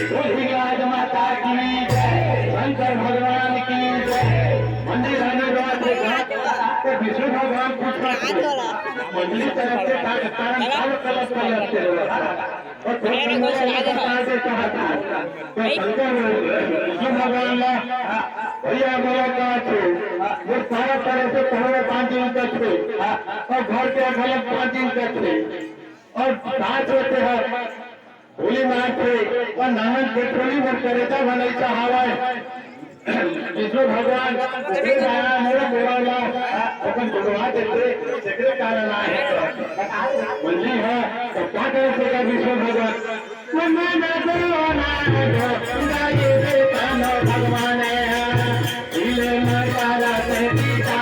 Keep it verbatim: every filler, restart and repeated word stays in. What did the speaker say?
बोल हिंगलाज माता की जय, शंकर भगवान की जय। मंदिर आने के बाद देखा तो विष्णु भगवान कुछ ना कुछ मंदिर तरफ से तार तार तार कलश कर लेते हैं। और फिर शंकर ने कहा था, तो शंकर विष्णु भगवान ने भैया बोला कहा थे, वो सारा तरह से कहो पाँच दिन तक थे, और घर के गलत पाँच दिन तक थे। और साथ होते हैं, होली मार थे, और नानक के टोली में करेजा भलाई का हवा है। विष्णु भगवान ओकरे दया मोर गोरा ला, अपन भगवान देते, तेकरे कारण आए। मंजी है, तो क्या कर सका विष्णु भगवान? मन में दो नाम दो, गाये दे कानो भगवान है। दिल में तारा से पिता।